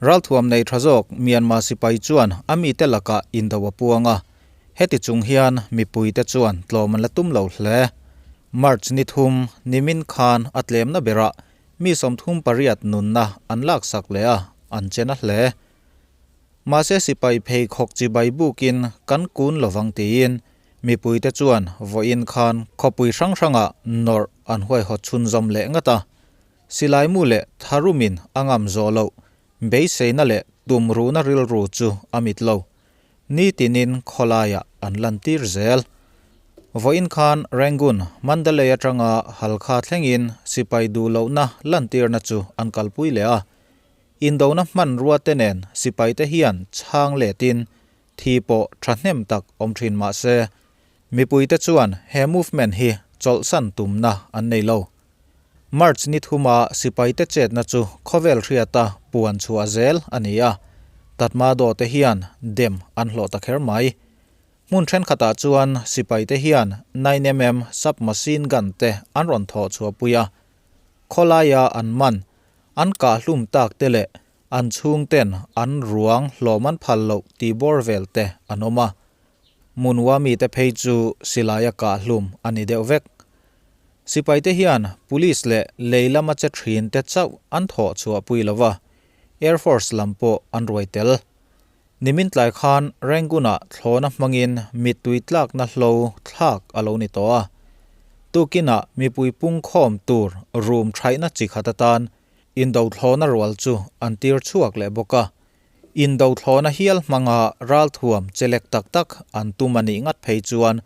Ralthuam nei tha zawk Myanmar sipai chuan a mite lakah indo a puang a, heti chung hian mipuite chuan tlawm an la tum lo hle. March ni thum nimin khan a tlemna berah mi 38 nunna an laksak leh a, an che na hle. Mahse sipai pheikhawk chibai bukin kan kun lovang tiin mipuite chuan vawiin khan khawpui hrang hrangah nawrh an huaihawt chhunzawm leh ngat a. Silai mu leh tharumin a ngam zawh loh, beiseina leh tumruhna rilru chu a mit lo. Nitinin khawlaiah an lantir zel. Vawiin khan Rangoon, Mandalay atanga Halkha thlengin sipai duh lohna lantirna chu an kalpui leh a. Indona hmanrua te nen sipaite hian chhang letin thi pawh thahnem tak awm thin mah se, mipuite chuan he movement hi chawlhsan tumna an nei lo. March ni thuma sipaite chetna chu khawvel hriata puan chhuah zel a ni a, Tatmadaw te hian dem an hlawh ta kher mai. Hmun thenkhatah chuan sipaite hian 9mm submachine gun te an rawn thawh chhuahpui a, khawlaia an man, an kahhlum tak te leh an chhungten an ruang hlawm an phal loh tih bawr vel te an awm a. Munwa mite phei chu silaia kahhlum a ni deuh vek. Sipaite hian Police leh lei lama che thin te chauh an thawh chhuahpui lo va, Air Force lam pawh an ruai tel. Nimin tlai khan Rangoon-ah thlawhna hmangin mittui tlakna hlo thlak a lo ni tawh a. Tukinah mipui pungkhawm tur room thaihna chi khat atan indo thlawhna rual chu an tir chhuak leh bawk a. Indo thlawhna hial hmanga ralthuam chelek tak tak an tum a nih ngat phei chuan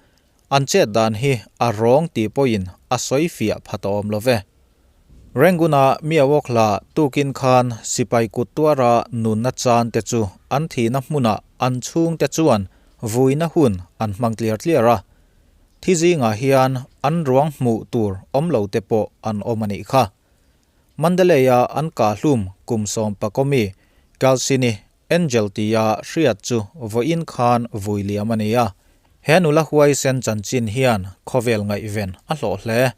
An chet dan hi a rawng tih pawhin a sawi fiah pha tawh awm lo ve. Rangoon-a mi a awk hla tukin khan sipai kut tuara nunna chan te chu an thihna hmunah an chhungte chuan vuina hun an hmang tliar tliar a. Thi zingah hian an ruang hmuh tur awm lo te pawh an awm a nih kha. Mandalay-a an kahhlum kum sawmpakawmi Kalsini Angel tia hriat chu vawiin khan vui liam a ni a, he nula huaisen chanchin hian khawvel ngaihven a hlawh hle.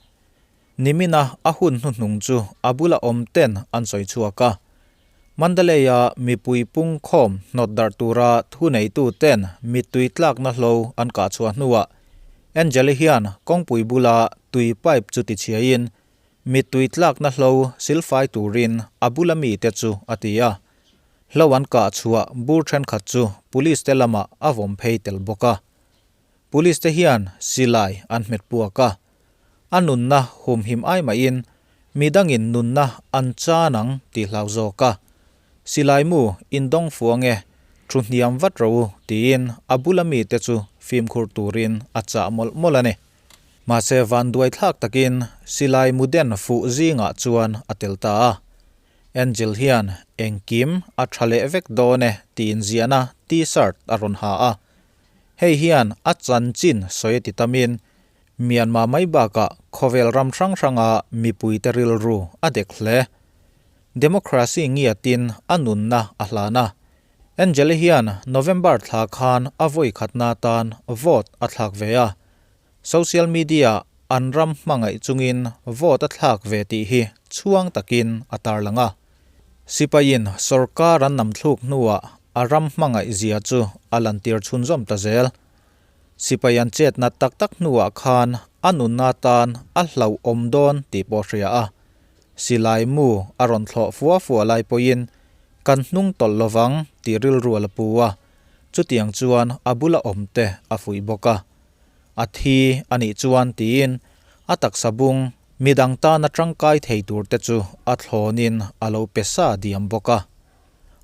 Nimina a hun hnuhnung chu a bula awm ten an sawi chhuak a. Mandalay-a mipui pungkhawm hnawt darh tura thuneitu ten mittui tlakna hlo an kah chhuah hnuah Angel-i hian kawngpui bula tui pipe chu tichhiain mittui tlakna hlo silfai turin a bula mite chu a ti a. Hlo an kah chhuah bur thenkhat chu Police te lamah a vawm phei tel bawk a. Police te hian silai an hmet puak a. A nunna humhim ai mahin midangin nunna an chan ang tih hlau zawk a. Silai mu indawng fuang e, thu hniam vat ro u tiin a bula mite chu fimkhur turin a chah mawlh mawlh a ni. Mahse vanduai thlak takin silai mu den fuh zingah chuan a tel ta a. Angel hian engkim a tha leh vek dawn e tiin ziahna T-shirt a rawn ha a. Hei hian a chanchin sawi a ti tamin Myanmar mai bakah khawvel ram hrang hranga mipuite rilru a dek hle. Democracy ngiatin a nunna a hlan a. Angel-i hian November thla khan a vawi khatna tan vote a thlak ve a. Social media an ram hmangaih chungin vote a thlak ve tih hi chhuang takin a tarlang a. Sipaiin sorkar an nam thluk hnuah a ram hmangaih zia chu a lantir chhunzawm ta zel. Sipai an chet nat tak tak hnuah khan a nunna tan a hlauhawm dawn tih pawh hria a. Silai mu a rawn thlawh fua fua lai pawhin kan hnung tawlh lovang tih rilru a la pu a, chutiang chuan a bula awmte a fuih bawk a. A thi a nih chuan tiin a taksa bung midang tana tangkai thei tur te chu a thlawnin a lo pe sa diam bawk a.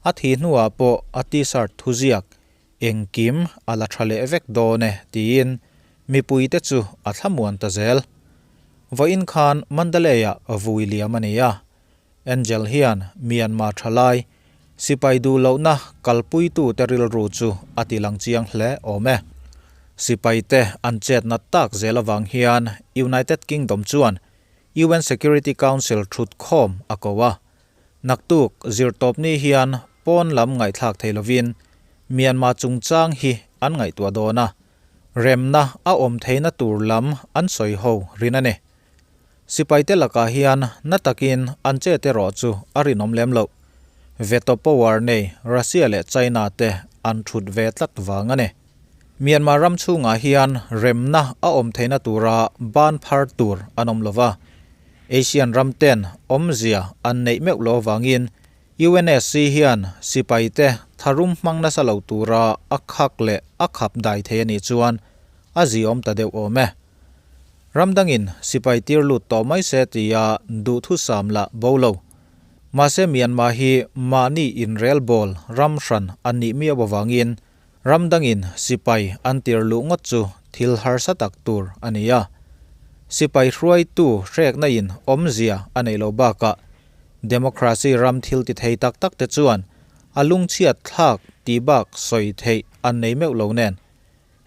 A thi hnuah pawh a t-shirt thuziak engkim a la tha leh vek dawn e tiin mipui te chu a thlamuan ta zel. Vawiin khan Mandalay-ah vui liam a ni a. Angel hian Myanmar thalai sipai duh lohna kalpuitute rilru chu a ti lang chiang hle awm e. Sipaite an chetna tak zel avang hian United Kingdom chuan UN Security Council thutkhawm a ko a. Naktuk zirtawpni hian pawn lam ngaihthlak thei lovin Myanmar chungchang hi an ngaihtuah dawn a, remna a awm theihna tur lam an sawi ho rin a ni. Sipaite lakah hian na takin an chet erawh chu a rinawm lem loh. Veto power nei Russia leh China te an thut ve tlat vang a ni. Myanmar ram chhungah hian remna a awm theihna tura ban phar tur an awm lova, Asian ram ten awmzia an neih meuh lo avangin UNSC hian sipaite tharum hmang nasa lo tura a khak leh a khap dai thei a nih chuan a ziawm ta deuh awm e. Ram dangin sipai tir lut tawh mai se tia duhthusam lah bo lo. Mahse Myanmar hi mahni inrelbawl ram hran an nih miau avangin Ram dangin sipai an tir luh ngawt chu thil harsa tak tur a ni a. Sipai hruaitu hrekna in awmzia a neih loh bakah democracy ram thil ti thei tak tak te chuan a lungchhiat thlak tih bak sawi theih an nei meuh lo nen.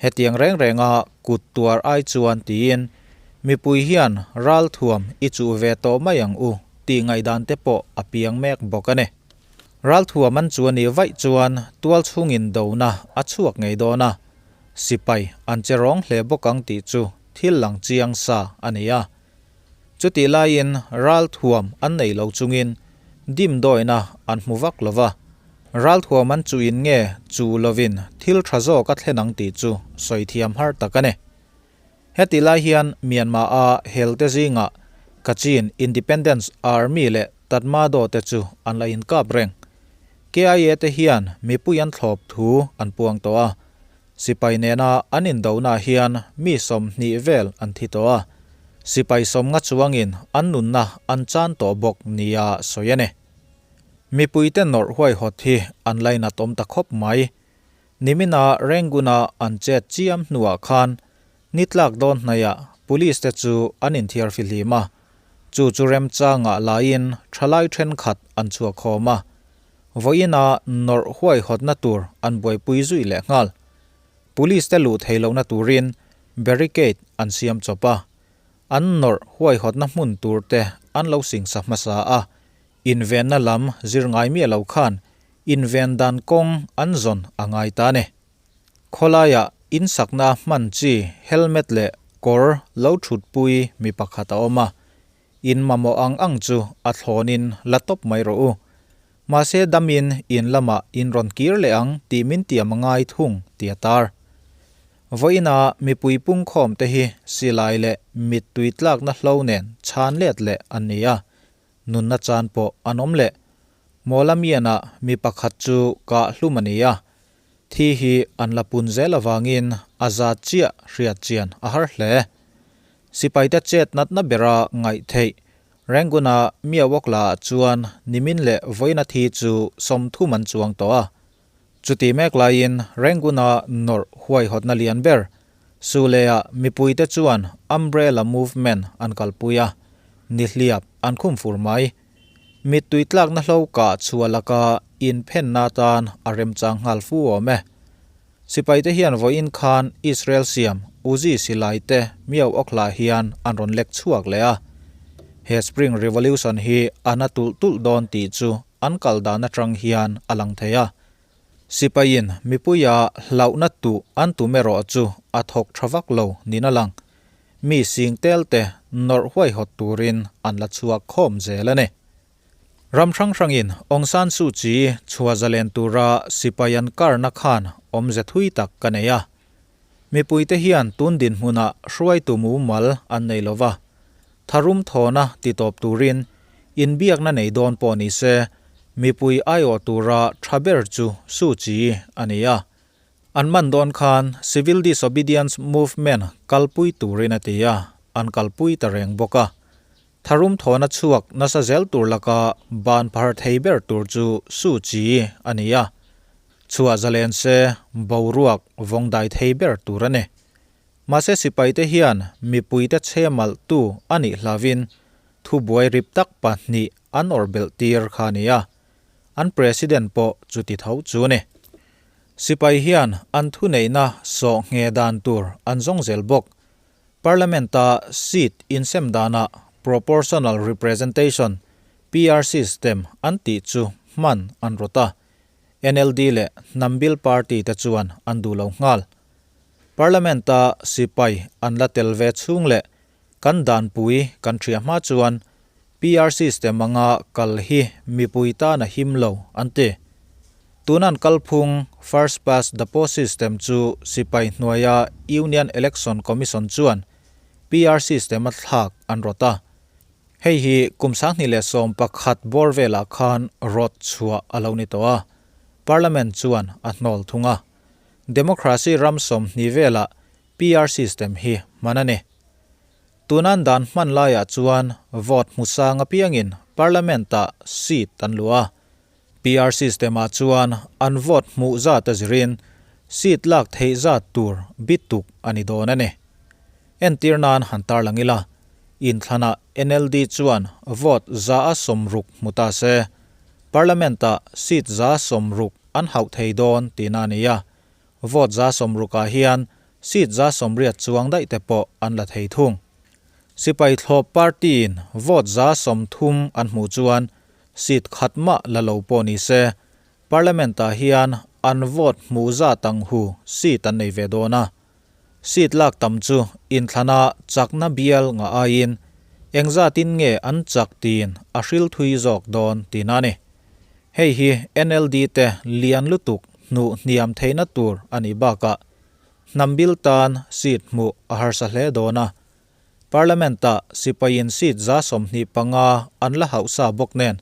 Hetiang reng renga kut tuar ai chuan tiin mipui hian ralthuam i chuh ve tawh mai ang u tih ngaihdan te pawh a piang mek bawk a ni. Ralthuam an chu a nih vaih chuan tual chhungin dona a chhuak ngei dawn a, sipai an che rawng hle bawk ang tih chu thil lang chiang sa a ni a. Chutih laiin ralthuam an nei lo chungin dimdawina an hmu vak lo va, ralthuam an chuhin nge chu lovin thil tha zawk a thlen ang tih chu sawi thiam har tak a ni. Heti lai hian Myanmar-a helte zingah Kachin Independence Army leh Tatmadaw te chu an la inkap reng. KIA te hian mipui an thlawp thu an puang tawh a, sipai nena an indonaah hian mi 20 vel an thi tawh a, sipai 50 chuangin an nunna an chan tawh bawk nia sawi a ni. Mipuite nawrh huaihawt hi an lainat awm ta khawp mai. Nimina Rangoon-a an chet chiam hnuah khan ni tlak dawn hnaiah Police te chu an inthiar fihlim a, chu chu remchangah laiin thalai thenkhat an chhuak khawm a, vawiina nawrh huaihawtna tur an buaipui zui leh nghal. Police te luh thei lohna turin barricade an siam chawp a, an nawrh huaihawtna hmun tur te an lo singsa hmasa a, invenna lam zir ngai miah lo khan Inven dan kawng an zawn a ngai ta ni. Khawlaiah insakna hman chi helmet leh kawr lo thutpui mi pakhat a awm a, in mamawh ang ang chu a thlawnin la tawp mai rawh u. Mahse damin in lamah in rawn kir leh ang tih min tiam a ngai thung ti a tar. Vawiina mipui pungkhawm te hi silai leh mittui tlakna hlo nen chhan let leh an ni a, Nunna chan pawh an awm leh. Mawlamianah mi pakhat chu kah hlum a ni a, thi hi an la pun zel avangin a zat chiah hriat chian a har hle. Sipaite chet natna bera ngaih theih Rangoon-a Miawakla-ah chuan nimin leh vawiina thi chu 30 an chuang tawh a. Chuti mek laiin Rangoon-a nawrh huaihawtna lian ber Sule-ah mipuite chuan Umbrella Movement an kalpui a, nihliap an khum fur mai. Mittui tlakna hlo kah chhuah laka inphenna atan a remchang nghal fu awm e. Sipaite hian vawiin khan Israel siam Uzi silai te miau awkhlah hian an rawn lek chhuak leh a. He Spring Revolution hi a na tulh tulh dawn tih chu an kal dan atang hian a lang thei a. Sipaiin mipuia hlauhna tuh an tum erawh chu a thawk tha vak lo niin a lang. Mi sing tel te nawrh huaihawt turin an la chhuak khawm zel a ni. Ram hrang hrangin Aung San Suu Kyi chhuah zalen tura sipai an karna khan awmze thui tak ka nei a. Mipuite hian tun dinhmunah hruaitu mumal an nei lo va, tharum thawna titawp turin inbiakna nei dawn pawh ni se, mipui aiawh tura tha ber chu Suu Kyi a ni a. An man dawn khan Civil Disobedience Movement kalpui turin a ti a, an kalpui ta reng bawk a. Tharum thawna chhuak nasa zel tur laka ban phar thei ber tur chu Suu Kyi a ni a. Chhuah zalen se boruak vawng dai thei ber tur a ni. Mahse sipaite hian mipuite chhe malhtu a nih hlavin thubuai rip tak pahnih an awrh belh tir kha a ni a, an president pawh chuti tho chu a ni. Sipai hian an thuneihna sawh nghe dan tur an zawng zel bawk. Parliament-a seat insem danah Proportional Representation, PR system, an tih chu hman an rawt a. NLD leh Hnam Bil Party te chuan an duh lo nghal. Parliament-a sipai an la tel ve chhung leh kan danpui kan ṭhiah hma chuan PR system anga kal hi mipui tan a him lo, an ti. Tunan kalphung First Past the Post system chu sipai hnuaia Union Election Commission chuan PR system a thlak an rawt a. Hei hi kum 2011 bawr velah khan rawt chhuah a lo ni tawh a, Parliament chuan a hnawl thung a. Democracy ram 20 velah PR system hi hman a ni. Tunan dan hman laiah chuan vote hmu sang apiangin Parliament-ah seat an luah a. PR system-ah chuan an vote hmuh zat a zirin seat lak theih zat tur bituk a ni dawn a ni. Entir nan han tarlang ila, inthlanah NLD chuan vote 160 hmu ta se, Parliament-ah seat 160 an hauh thei dawn tihna a ni a. Vote 160-ah hian seat 80 chuang daih te pawh an la thei thung. Sipai thlawp party-in vote 30 an hmuh chuan seat khat mah la lo pawh ni se, Parliament-ah hian an vote hmuh zat ang hu seat an nei ve dawn a. Seat lak tam chu inthlana chakna bial ngah aiin engzatin nge an chak tiin a hril thui zawk dawn tihna a ni. Hei hi NLD te lian lutuk hnuh hniam theihna tur a nih bakah hnam bil tan seat hmuh a harsa hle dawn a. Parliament-ah sipaiin seat 25 an la hauh sa bawk nen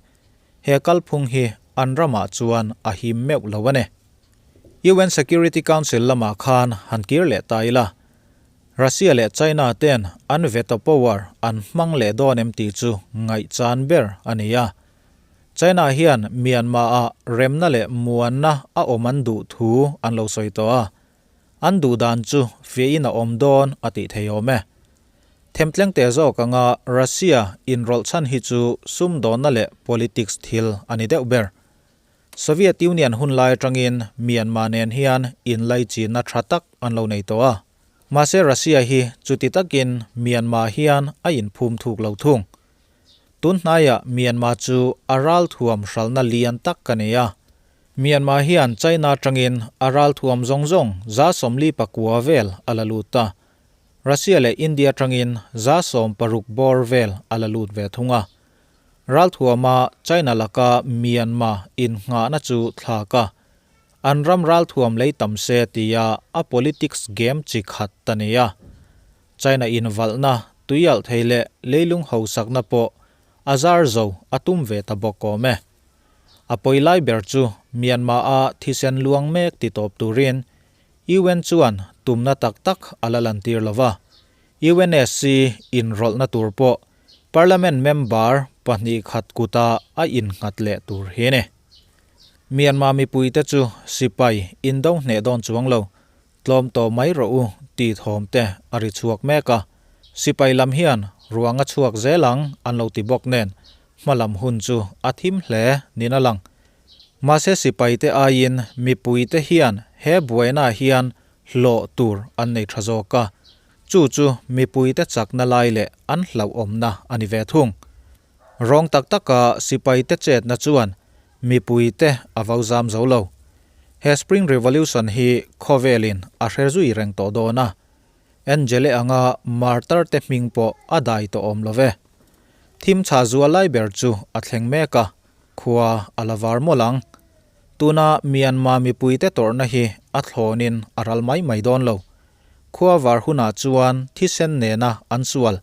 he kalphung hi an ramah chuan a him meuh lo a ni. UN Security Council lamah khan han kir leh ta ila, Russia leh China ten an veto power an hmang leh dawn em tih chu ngaihchan ber a ni a. China hian Myanmar-ah remna leh muanna a awm an duh thu an lo sawi tawh a, an duh dan chu fiahin a awm dawn a tih thei awm e. Themtleng te zawk anga Russia inrawlh chhan hi chu sumdawnna leh politics thil a ni deuh ber. Soviet Union hun lai atangin Myanmar nen hian inlaichinna tha tak an lo nei tawh a. Mahse Russia hi chuti takin Myanmar hian a inphum thuk lo thung. Tun hnaiah Myanmar chu a ralthuam hralhna lian tak ka nei a. Myanmar hian China atangin a ralthuam zawng zawng 49 vel a la lut a. Russia leh India atangin 60 bawr vel a la lut ve thung a. Ralthuama China laka Myanmar innghahna chu thlak a. An ram ralthuam lei tam se tia a politics game chi khat ta nei a. China invalhna, tuialh thei leh leilung hausakna pawh a zar zo a tum ve ta bawk awm e. A pawi lai ber chu Myanmar-a thisen luang mek ti tawp turin UN chuan tumna tak tak a la lantir lo va. UNSC inrawlhna tur pawh Parliament member pahnih khat kuta a innghat leh tur hi a ni. Myanmar mipuite chu sipai indo hneh dawn chuang lo Tlawm tawh mai rawh u tih thawm te a ri chhuak mek a, sipai lam hian ruang a chhuak zel ang an lo ti bawk nen hma lam hun chu a thim hle niin a lang. Mahse sipai te aiin mipui te hian he buaina hian hlawh tur an nei tha zawk a, chu chu mipui te chakna lai leh an hlauhawmna a ni ve thung. Rawng tak taka sipaite chetna chuan mipuite a vo zam zo lo. He Spring Revolution hi khawvelin a hre zui reng tawh dawn a, Angele anga martar te hming pawh a dai tawh awm lo ve. Thim chha zual lai ber chu a thleng mek a, khua a la var mawlh ang. Tuna Myanmar mipuite tawrhna hi a thlawnin a ral mai mai dawn lo. Khua var hunah chuan thisen nena an sual,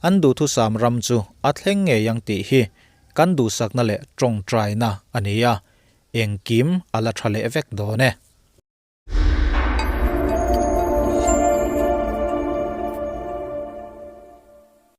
an duhthusam ram chu a thleng ngei ang tih hi kan duhsakna leh tawngtaina a ni a, engkim a la tha leh vek dawn e.